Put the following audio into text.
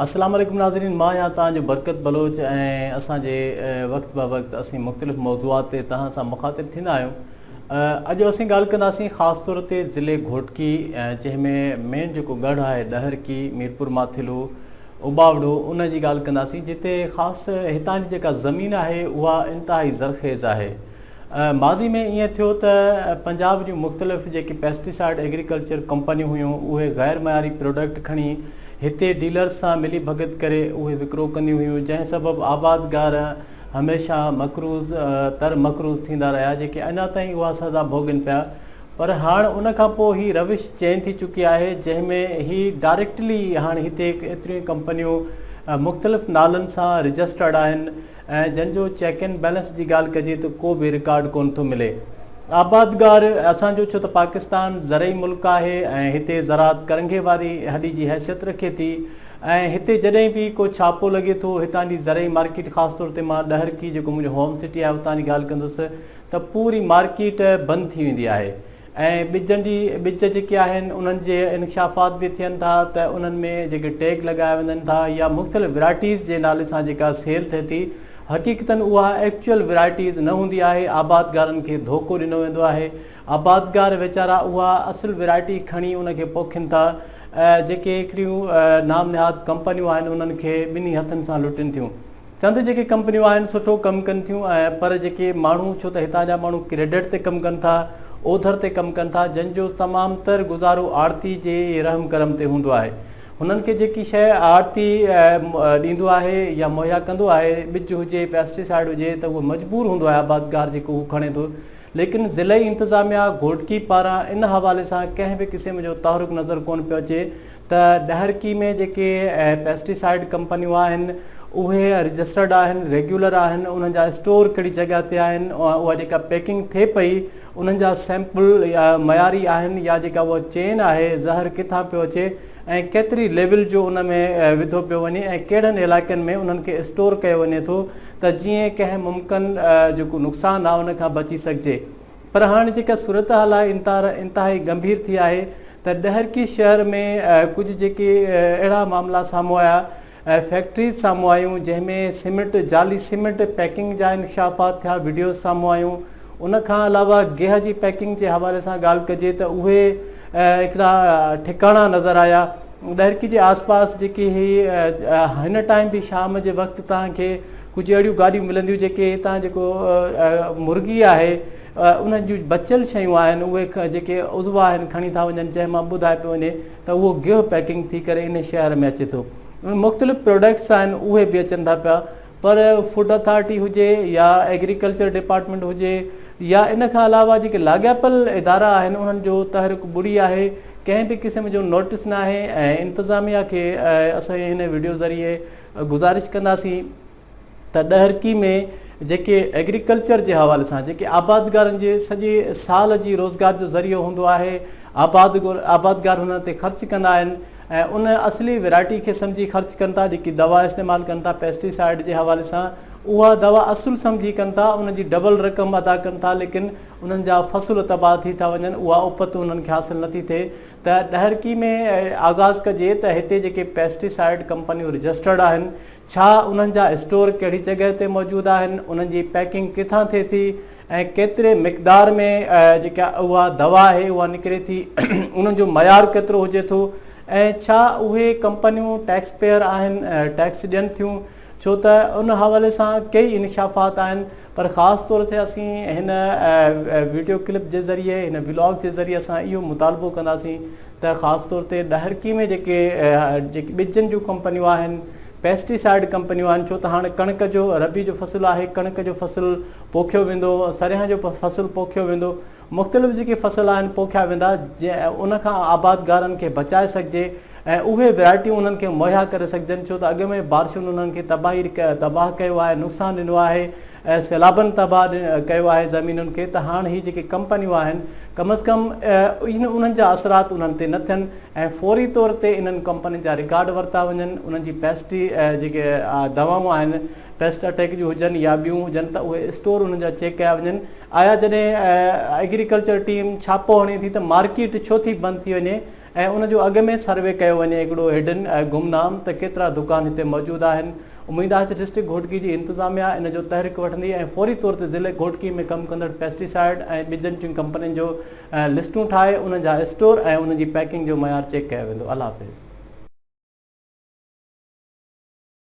السلام عليڪم ناظرين مان آهيان توهان جو برڪت بلوچ ۽ اسان جي وقت به وقت اسين مختلف موضوعات تي توهان سان مخاطب ٿيندا آهيون اڄ اسين ڳالهه ڪنداسين خاص طور تي ضلعي گهوٽڪي جنهن ۾ مين جيڪو ڳڙهه آهي ڏهرڪي ميرپور ماٿيلو اٻاوڙو ان جي ڳالهه ڪنداسين جتي خاص هتان جي جيڪا زمين آهي اها انتهائي زرخيز آهي ماضي ۾ ائين ٿيو ته پنجاب جون مختلف جيڪي پيسٽيسائيڊ ايگريڪلچر ڪمپنيون هيون اهي غير معياري پروڊڪٽ کڻي هتي ڊيلرز سان ملي ڀڳت ڪري اهي وڪرو ڪنديون هيون جنهن سبب آبادگار هميشه مقروض تر مقروض ٿيندا رهيا جيڪي اڃا تائين اها سزا ڀوڳين پيا پر هاڻ ان کان پوء هي روش چينج ٿي چڪي آهي جنهن ۾ هي ڊائريڪٽلي هاڻ هتي ايتريون ڪمپنيون مختلف نالن سان رجسٽرڊ آهن ۽ جن جو چيڪ اينڊ بيلنس جي ڳالهه ڪجي ته ڪو به رڪارڊ ڪونه ٿو ملي. آبادگار اسان جو ڇو ته پاڪستان زرعي ملڪ آهي ۽ هتي زراعت ڪرنگهي واري هڏي جي حيثيت رکي ٿي ۽ هتي جڏهن به ڪو ڇاپو لڳي ٿو هتان جي زرعي مارڪيٽ خاص طور تي مان ڏهرڪي جيڪو منهنجو هوم سٽي آهي اتان جي ڳالهه ڪندس ته پوري مارڪيٽ بند ٿي ويندي آهي ۽ ٻجن جي ٻج جيڪي آهن انهن جي انڪشافات به ٿين ٿا ته انهن ۾ جيڪي ٽيگ لڳايا وڃن ٿا يا مختلف ورائٽيز جي نالي سان جيڪا سيل ٿئي ٿي حقيقتن اها ايڪچوئل ورائٽيز نه هوندي آهي آبادگارن کي ڌوڪو ڏنو ويندو آهي آبادگار ويچارا اها اصل ورائٽي کڻي ان کي پوکين ٿا جيڪي هڪڙيون نام نهاد ڪمپنيون آهن انهن کي ٻنهي هٿن سان لٽين ٿيون چند جيڪي ڪمپنيون آهن سٺو ڪم ڪن ٿيون ۽ پر جيڪي ماڻهو ڇو ته هتان جا ماڻهو ڪريڊٽ تي ڪم ڪن ٿا اوڌر تي ڪم ڪن ٿا جن جو تمام تر گذارو آڙتي جي رحم ڪرم تي هوندو آهي هنن کي جيڪي شيء آڙتي ڏيندو آهي يا مهيا ڪندو آهي ٻج هجي پيسٽيسائيڊ هجي ته اهو مجبور هوندو آهي آبادگار جيڪو هو کڻي ٿو ليڪن ضلعي انتظاميا گهوٽڪي پاران ان حوالي سان ڪنهن به قسم جو تحرڪ نظر ڪونه پيو اچي ته ڏهرڪي ۾ جيڪي پيسٽيسائيڊ ڪمپنيون آهن اهي رجسٽرڊ آهن ريگيولر آهن انهن جا اسٽور ڪهڙي جڳهه تي آهن اها جيڪا پيڪنگ ٿئي پئي انهن جا سيمپل معياري آهن يا جيڪا اها چين آهي زهر ڪٿان پيو اچي ۽ ڪيتري ليول جو ان ۾ وڌو پيو وڃي ۽ ڪهڙن علائقن ۾ انهن کي اسٽور ڪيو وڃي ٿو ته جيئن ڪنهن ممڪن جيڪو نقصان آهي ان کان بچي سگهجي پر هاڻ جيڪا صورتحال آهي انتهائي ڳنڀير ٿي آهي ته ڏهرڪي شهر ۾ ڪجهه جيڪي اهڙا معاملا سامهون آيا فيڪٽريز سامهون آيون جنهن ۾ سيمنٽ جعلي سيمنٽ پيڪنگ جا انڪشافات ٿيا وڊيوز سامهون آيون ان کان علاوه گيهه جي پيڪنگ جي حوالي سان ڳالهه ڪجي ته اهي هڪڙا ٺڪاڻا نظر آيا ڏهرڪي جي آس پاس جيڪي هي هن ٽائيم به شام جي وقت توهان کي ڪجهه اهڙيون گاڏيون ملنديون جيڪي هتان جيڪو مرغي آهي انهن جون بچيل شيون آهن اهي جيڪي عضوا آهن کڻي ٿا وڃن جنهن مان ٻڌايو پيو وڃي ته اهو گيهه پيڪنگ ٿي ڪري ان شهر ۾ اچي ٿو مختلف پروڊڪٽس آهن اهي به اچن ٿا پيا پر فوڊ اٿارٽي هجي يا ايگريڪلچر ڊپارٽمينٽ هجي يا ان کان علاوه جيڪي لاڳاپيل ادارا آهن انهن جو تحرڪ ٻڙي آهي ڪنهن به قسم جو نوٽس ناهي ۽ انتظاميا کي اسان هن وڊيو ذريعي گذارش ڪنداسين ته ڏهرڪي ۾ جيڪي ايگريڪلچر جي حوالي سان جيڪي آبادگارن جي سڄي سال جي روزگار جو ذريعو هوندو آهي آبادگار هن تي خرچ ڪندا آهن ۽ ان اصلي ورائٽي کي سمجهي خرچ ڪن ٿا جيڪي دوا استعمال ڪن ٿا پيسٽيسائيڊ جي حوالي سان اها دوا اصل سمجهي ڪن ٿا ان جي ڊبل رقم ادا ڪن ٿا ليڪن انهن جا فصل تباهه ٿي ٿا وڃن اها اپت انهن کي حاصل نٿي ٿئي ته ڏهرڪي ۾ آغاز ڪجي ته هتي جيڪي پيسٽيسائيڊ ڪمپنيون رجسٽرڊ آهن ڇا انهن جا اسٽور ڪهڙي جڳهه تي موجود آهن انهن جي پيڪنگ ڪٿان ٿئي ٿي ۽ ڪيتري مقدار ۾ جيڪا اها دوا آهي اها نڪري ٿي انهن جو معيار ڪيترو هجي ٿو ۽ ڇا اهي ڪمپنيون ٽيڪس پيئر آهن ٽيڪس ڏين ٿيون ڇو ته ان حوالي سان ڪيئي انڪشافات آهن پر خاص طور تي اسين هن ويڊيو ڪلپ جي ذريعي هن ولاگ جي ذريعي اسان اهو مطالبو ڪنداسين ته خاص طور تي ڏهرڪي ۾ جيڪي جيڪي ٻجن جون ڪمپنيون آهن پيسٽيسائيڊ ڪمپنيون آهن ڇو ته هاڻ ڪڻڪ جو ربي جو فصل آهي ڪڻڪ جو فصل پوکيو ويندو سريان جو فصل پوکيو ويندو مختلف جيڪي فصل آهن پوکيا ويندا جنهن ان کان آبادگارن کي بچائي سگهجي ۽ اهي ورائٽيون انهن کي مهيا ڪري سگهجن ڇو ته اڳ ۾ بارشن انهن کي تباهي تباهه ڪيو آهي نقصان ڏنو آهي ۽ سيلابن تباهه ڪيو آهي زمينن کي ته هاڻ هي جيڪي ڪمپنيون آهن ڪم از ڪم انهن جا اثرات انهن تي نه ٿين ۽ فوري طور تي انهن ڪمپنين جا رڪارڊ ورتا وڃن انهن جي پيسٽي جيڪي دوائون آهن پيسٽ اٽيڪ جون هجن يا ٻيون هجن ته اهي اسٽور انهن جا چيڪ ڪيا وڃن آيا جڏهن ايگريڪلچر ٽيم ڇاپو هڻي ٿي ته مارڪيٽ ڇو ٿي بند ٿي وڃي؟ ۽ ان جو اڳ ۾ سروي ڪيو وڃي هڪڙو هڊن گمنام ته ڪيترا دڪان هتي موجود آهن. اميد آهي ته ڊسٽرڪٽ گهوٽڪي جي انتظاميا ان جو تحرڪ وٺندي ۽ فوري طور تي ضلعي گهوٽڪي ۾ ڪم ڪندڙ پيسٽيسائيڊ ۽ ٻجن جون ڪمپنين جو لسٽون ٺاهي انهن جا اسٽور ۽ انهن جي پيڪنگ جو معيار چيڪ ڪيو ويندو. الله حافظ.